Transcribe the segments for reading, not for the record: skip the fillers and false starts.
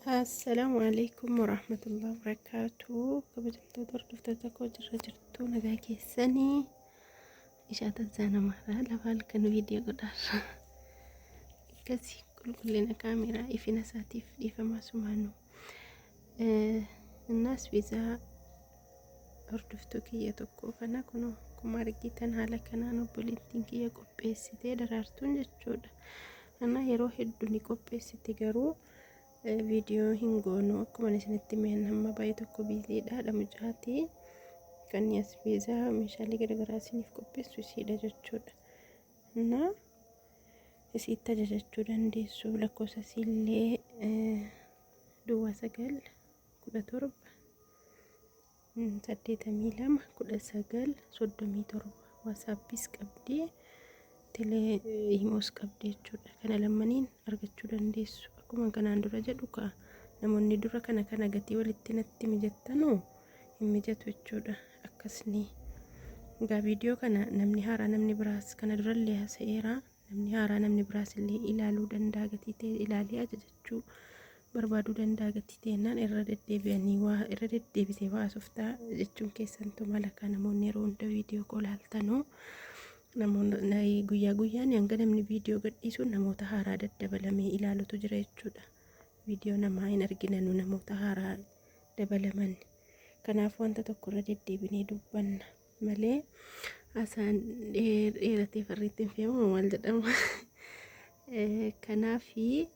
Assalaamu alaikum warahmatullahi wabarakaatu. Kabajamtoota hordoftoota koo, jirra jirtu, nagaa keessanii? Ishaa tansaa namaadha. Lafa halkan viidiyoo godhaarra. Akkasii qulqullina kaameraa ifina isaatiif dhiifamaa sumaanuu. Innaas viizaa hordoftuu kiyya tokko kana kunoo akkuma argitan haala kanaan obboleettiin kiyya qopheessitee, Daraartuun jechuudha. Ana yeroo hedduu ni qopheessiti, garuu viidiyoo hin goonu. Akkuma isinitti himeen amma baay'ee tokko busydha. Haadha mucaati. Kan asbeezaa meeshaalee garaagaraa isiniif qopheessu isiidha jechuudha. Na isiitti ajajachuu dandeessu. Lakkoofsa isiillee 09 17 82 19 37. WhatsAppis qabdee, telee imoos qabdee jechuudha. Kana lamaniin argachuu dandeessu. Akkuma kanaan dura jedhu ka'a, namoonni dura kana kana gatii walitti natti mijattanuu hin mijatu jechuudha. Akkasni egaa viidiyoo kana namni haaraa, namni biraas kana durallee haasa'eera, namni haaraa, namni biraas illee ilaaluu danda'a. Gatii ta'e ilaalee ajajachuu barbaaduu danda'a. Gatii ta'ennaan irra deddeebi'anii waa irra deddeebisee waa asoftaa jechuun keessantu mala kan namoonni yeroo hunda viidiyoo koo ilaaltanuu, namoonni guyyaa guyyaan hanga namni viidiyoo gadhiisuun namoota haaraa daddabalamee ilaalutu jira jechuudha. Viidiyoo namaa hin arginanu namoota haaraa dabalaman. Kanaaf wanta tokko irra deddeebinee dubbanna malee haasaan dheeratee farriitti hin fe'amu maal jedhama. Kanaaf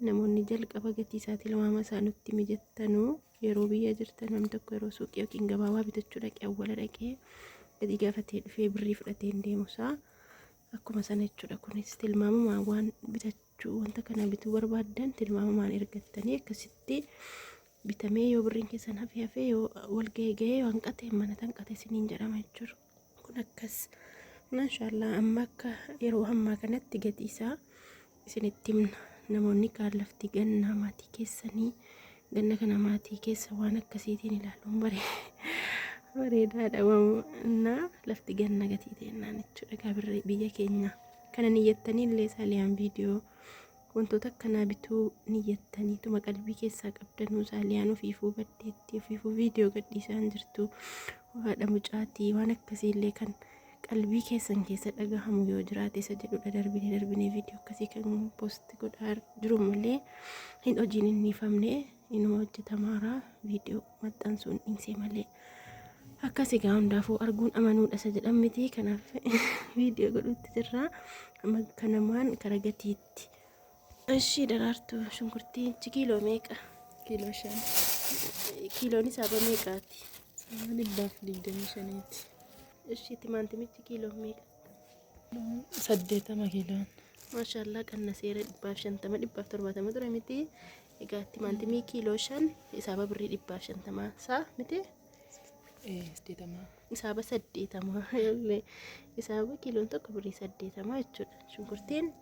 namoonni jalqaba gatii isaa tilmaama isaa nutti mijattanuu, yeroo biyya jirtan, namni tokko yeroo suuqii yookiin gabaabaa bitachuu dhaqee, awwala dhaqee gatii gaafatee dhufee birrii fudhatee hin deemu isaa akkuma sana jechuudha. Kunis tilmaamumaan waan bitachuu, wanta kana bituu barbaaddan tilmaamumaan ergattanii akkasitti bitamee, yoo birriin keessan hafee hafee, yoo wal ga'ee ga'ee, yoo hanqate mana tanqate isiniin jedhama jechuudha. Kun akkas. Maashaallah, amma akka yeroo ammaa kanatti gatii isaa isinitti himna. Namoonni kaan lafti gannaa maatii keessanii ganna kana maatii keessa waan akkasiitiin ilaaluun bareedaadha. Na lafti ganna gatii ta'ennaan jechuudha. Egaa biyya keenya kana niyyattanii illee saaliyaan viidiyoo wantoota akkanaa bituu niyyattaniituma qalbii keessaa qabdanuu, saaliyaan ofiifuu baddeetti, ofiifuu viidiyoo gadhiisaan jirtu, haadha mucaatii, waan akkasiillee kan qalbii keessan keessa dhagahamu yoo jiraate isa jedhudha. Darbinee darbinee viidiyoo akkasii kan post godhaa jiru malee hin hojiin hin dhiifamne, inuma hojjetamaara, viidiyoo maxxansuun dhiisee malee. Akkas egaa hundaafuu arguun amanuudha isa jedhan miti. Kanaaf viidiyoo godhutti jirra amma kanamaan kara gatiitti. Ishii Daraartu, shunkurtiin kiiloo meeqa? Kiiloo 5. Kiiloon isaa ba meeqaati? Sama 125ti. Ishii timaantimichi kiiloo meeqa? 80 kiiloon. Maashaallah, qannaseera. 150, 170 ture miti? Egaa timaantimii kiiloo 5 isaaba birrii 150 saa miti? 80. Isaaba 80, isaaba kiiloon tokko birrii 80 jechuudha. Shunkurtiin?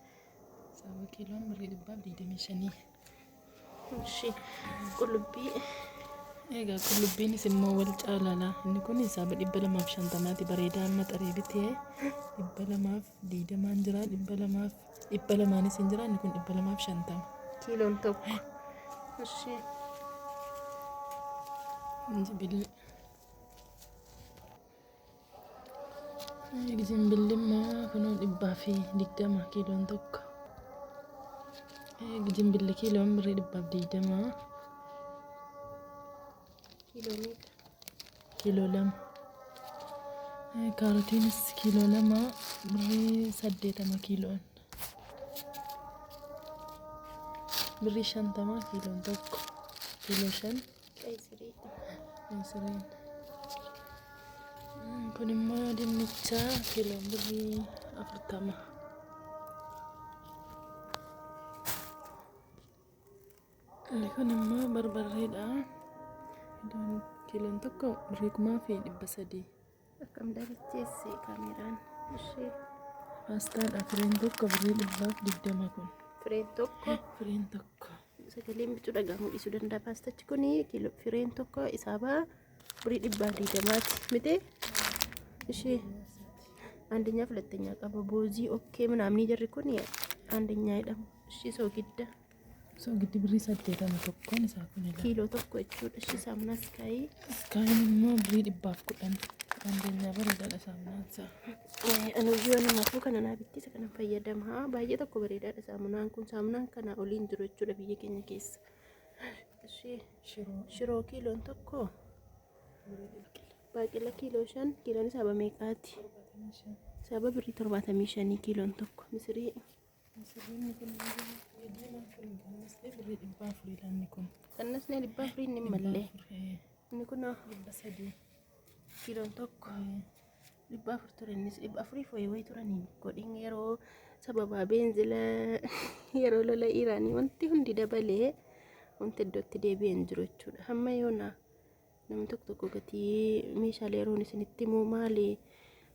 Saaba kiiloon birrii 125. Ishii qullubbii? Egaa qullubbiinis immoo wal caalala. Inni kun saaba 250ti, bareedaa amma xaree bitee 220n jira, 200f 200nis hin jira, inni kun 250. Kiiloon tokko. Ishii. Jinjibilli. Jinjibilli immoo kunoo 120 kiiloon tokko. Jinjibilli kiiloon birrii 120. Kiiloo meeqa? Kiiloo 2. Kaarotiinis kiiloo 2 birrii 80 kiiloon. Birrii 50 kiiloon tokko. Kiiloo 5. Qayisirii. Sireen. Kun immoo dinnicha, kiiloon birrii 40. Inni kun immoo barbarreedha. Kiiloon tokko birrii 1300. Akkam dalacheesse kaameraan. Ishee. Paastaadha, fireen tokko birrii 120 kun. Fireen tokko. Fireen tokko. Sagaleen bituu dhagahamuu dhiisuu danda'a. Paastachi kun kiiloo fireen tokko isaabaa birrii 120ti miti? Ishee. አንደኛ ሁለተኛ qaba boozii okkee ምናምን jarri kun አንደኛ jedhamu. Ishee soogidda. Soogiddi birrii 80 tokkoon isaa kun ilaa. Kiiloo tokko jechuudha. Ishii saamunaa iskaayii. Iskaayiin immoo birrii 110. Andeenyaa bareedaadha saamunaan isaa. Anuyyuu anumaafuu kana naa bitti isa kana fayyadama. Baay'ee tokko bareedaadha saamunaan kun. Saamunaan kana oliin jiru jechuudha biyya keenya keessa. Ishii Shiroo. Shiroo kiiloon tokko baaqela kiiloo 5 kiiloon isaa meeqaati? 75. Saba birrii 75 kiiloon tokko. Misirii. Misirriin kun diimaan kun qannasnee birrii 400 laanni kun. Qannasnee 400 inni mallee. 400. Inni kun 300. Kiiloon tokko 400 ture, innis 400 wayii wayii turanii godhin. Yeroo sababaa beenzila, yeroo lola Iraanii wanti hundi dabalee wanti iddootti deebi'ee hin jiru jechuudha. Hamma yoona namni tokko tokko gatii meeshaalee yeroon isinitti himuu maali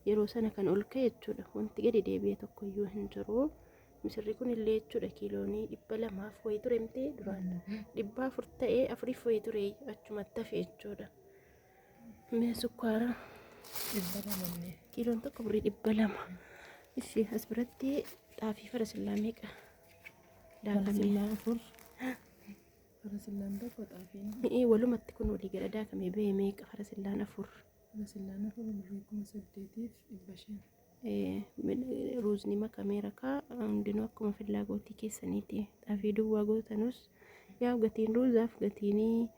yeroo sana kan ol ka'e jechuudha. Wanti gadi deebi'e tokko iyyuu hin jiru. Misirri kun illee jechuudha kiiloonii 200 wayii ture miti, duraan 400 ta'ee afuriif wayii ture, achumatti hafe jechuudha. Mee sukkaara. 200 illee. Kiiloon tokko birrii 200. Ishee as biratti xaafii farasillaa meeqa? Daakamee. Farasillaa afur. Farasillaan tokko xaafiin. Mi'ii walumatti kun walii gala daakamee ba'e meeqa farasillaan afur? Farasillaan afur birrii 8500. Ruuzni makamee rakaa hundinuu akkuma fillaa gootii keessaniiti. Xaafii duwwaa gootanus yaa gatiin ruuzaaf gatiin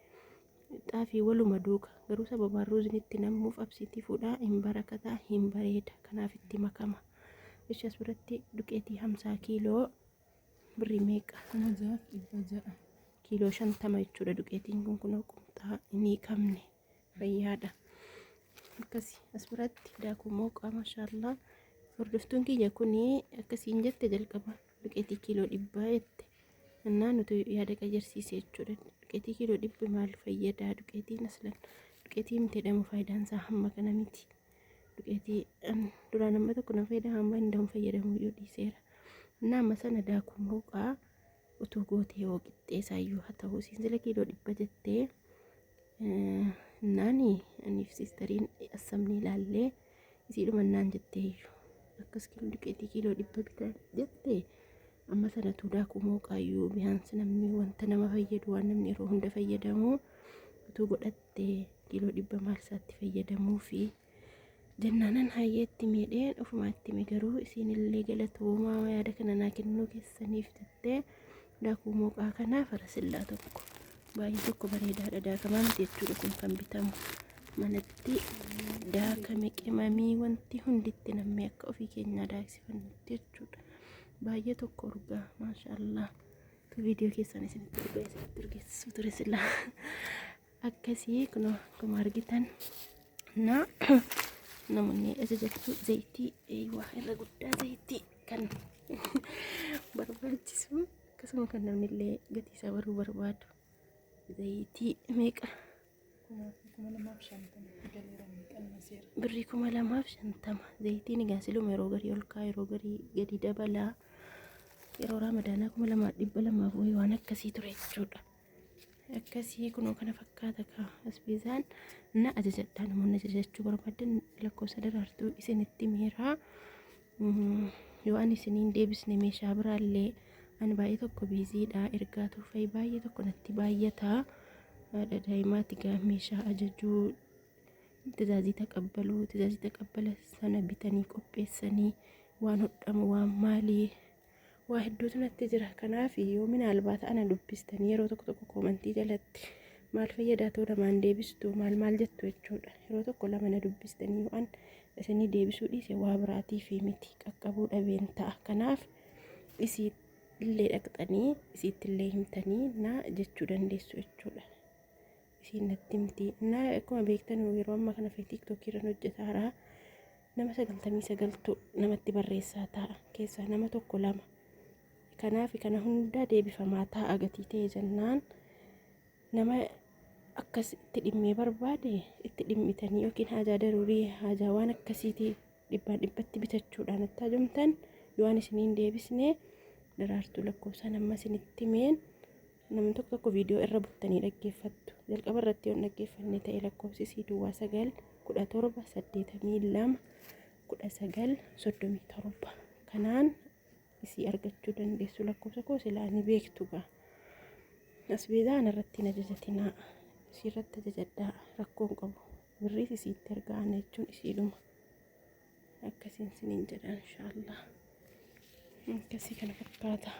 xaafii waluma duuka. Garuu sababaan ruuzni itti nammuuf absiitii fuudhaa hin barakataa, hin bareeda, kanaaf itti makama. Ishee as biratti duqeetii 50 kiiloo birrii meeqa? 6600. Kiiloo 50 jechuudha duqeetiin kun, kunoo qumxaa hin hiikamne fayyaadha. Akkasi as biratti daakuu mooqaa, maashaallaa. Hordoftuun kiyya kuni akkasiin jette, jalqaba duqeetii kiiloo 100 jette. Innaa nuti yaada qajeelsiise jechuudha. Duqeetii kiiloo 100 maal fayyadaa? Duqeetiin aslan duqeetii miti jedhamu faayidaan isaa hamma kana miti. Duqeetii duraan amma tokko na fayyada, hamma hin danda'u fayyadamu iyyuu dhiiseera. Innaa amma sana daakuu mooqaa utuu gootee hoo qixxeesaayyuu haa ta'u siin sila kiiloo 100 jettee naani aniif siistariin assamni ilaallee isiidhuma naan jettee iyyuu akkas kiiloo duqeetii kiiloo 100 bitaa jette. Amma sanatu daakuu mooqaayyuu bihaansi namni wanta nama fayyadu, waan namni yeroo hunda fayyadamu utuu godhatte kiiloo 100 maal isaatti fayyadamuu fi jennaanan hayyeetti miidheen ofumaatti hime. Garuu isiinillee galatoomaa yaada kana naa kennuu keessaniif jettee daakuu mooqaa kanaa farasillaa tokko baay'ee tokko bareedaadha. Daakamaa miti jechuudha kun, kan bitamu manatti daakame, qimamii wanti hunditti nammee akka ofii keenyaa daaksifannutti jechuudha. Baay'ee tokko urgaa, maashaallah. Tu viidiyoo keessan isinitti urgaa isinitti urgeessisuu ture silaa. Akkasii kunoo akkuma argitan na namoonni ajajachuu zayitii eeywaa irra guddaa zayitii kan barbaachisu, akkasuma kan namni illee gatii isaa baruu barbaadu zayitii meeqa? 2050 galeera, qannaseera. Birrii 2050 zayitiin. Egaa siluma yeroo garii ol ka'a, yeroo garii gadi dabalaa. Yeroo raamadaanaa 2200 wayii waan akkasii ture jechuudha. Akkasii kunoo kana fakkaata kaa asbeezaan na ajajadhaa. Namoonni ajajachuu barbaadan lakkoofsa Daraartuu isinitti miiraa. Yoo ani isiniin deebisne meeshaa biraallee ani baay'ee tokko biiziidha, ergaa tuffee baay'ee tokko natti baay'ataa. Haadha daa'imaati gaa, meeshaa ajajuu, tizaazii taqabbaluu, tizaazii taqabbala sana bitanii qopheessanii waan hodhamu waan maalii waa hedduutu natti jira. Kanaaf yoo minaalbaata ana dubbistanii yeroo tokko tokko koomantii jalatti maal fayyadaa ta'uu namaan deebistu maal maal jettu jechuudha. Yeroo tokko lama na dubbistanii yoo an isinii deebisuu dhiise waa biraatii fi miti, qaqqabuu dhabeen ta'a. Kanaaf isii illee dhaqxanii isiitti illee himtanii na jechuu dandeessu jechuudha. Isiin natti himti. Na akkuma beektan yeroo ammaa kana fa'i TikTokii irra hojjetaara. Nama 99tu namatti barreessaa ta'a. Keessaa nama tokko lama. Kanaaf kana hundaa deebifamaa ta'a gatii ta'e jennaan nama akkas itti dhimmee barbaade itti dhimmitanii yookiin haajaa daruurii, haajaa waan akkasiitii dhibbaan dhibbatti bitachuudhaan itti hajumtan yoo ani isiniin deebisne Daraartuu lakkoofsaan amma isinitti himeen namni tokko tokko viidiyoo irra buttanii dhaggeeffattu. Jalqaba irratti yoo dhaggeeffanne ta'e lakkoofsi isii 09 17 82 19 37 kanaan isii argachuu dandeessu. Lakkoofsa koo silaa ni beektu gaa. Asbeezaa anarratti hin ajajatinaa. Isiirratti ajajadhaa rakkoon qabu. Birriis isiitti ergaa ana jechuun isiidhuma. Akkasiin siniin jedha inshaallah. Akkasii kana fakkaata.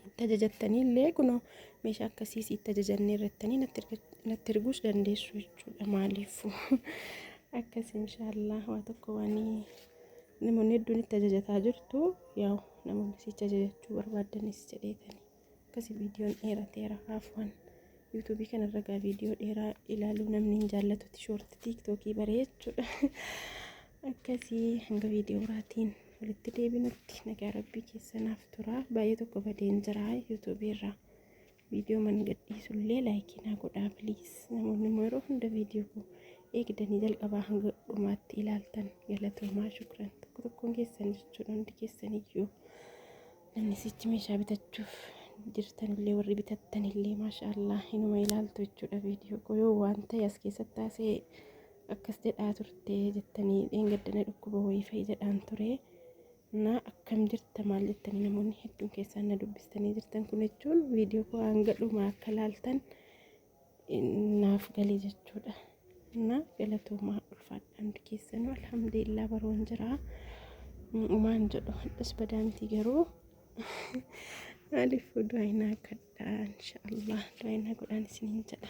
Itti ajajattanii illee kunoo meeshaa akkasii isiitti ajajannee irrattanii natti erguus dandeessu jechuudha maaliifuu. Akkasii inshaallah waa tokko waan namoonni hedduun itti ajajataa jirtu yaa'u namoonni sichi ajajachuu barbaaddanis jedheetani. Akkasii viidiyoon dheerateera afwan. Yuutuubii kanarra gaa viidiyoo dheeraa ilaaluu namni hin jaallatutti short tiiktookii baree jechuudha. Akkasii hanga viidiyoo biraatiin walitti deebinutti nagaa rabbii keessanaaf tura. Baay'ee tokko badeen jira yuutuubii irraa. Viidiyoo man gadhiisullee like naa godhaa please. Namoonni immoo yeroo hunda viidiyoo koo eegdanii jalqabaa hanga dhumaatti ilaaltan galatoomaa shukran tokko tokkoon keessan jechuudha hundi keessaniyyuu. Namni sichi meeshaa bitachuuf jirtanillee warri bitattanillee maashaallah inuma ilaaltu jechuudha viidiyoo koo yoo waan ta'e as keessatti haasa'e akkas jedhaa turte jettanii dheengaddana dhukkuba wayii fa'i jedhaan ture. Na akkam jirta maal jettanii namoonni hedduun keessaan na dubbistanii jirtan kun jechuun viidiyoo koo hanga dhumaa akka ilaaltan naaf galee jechuudha. Na galatoomaa ulfaadha hundi keessanuu alhamdulillah baroon jira. Umaan jedhu hadhas badaa miti garuu maaliif du'aa kadhaa inshaallah du'aa godhaan isiniin jedha.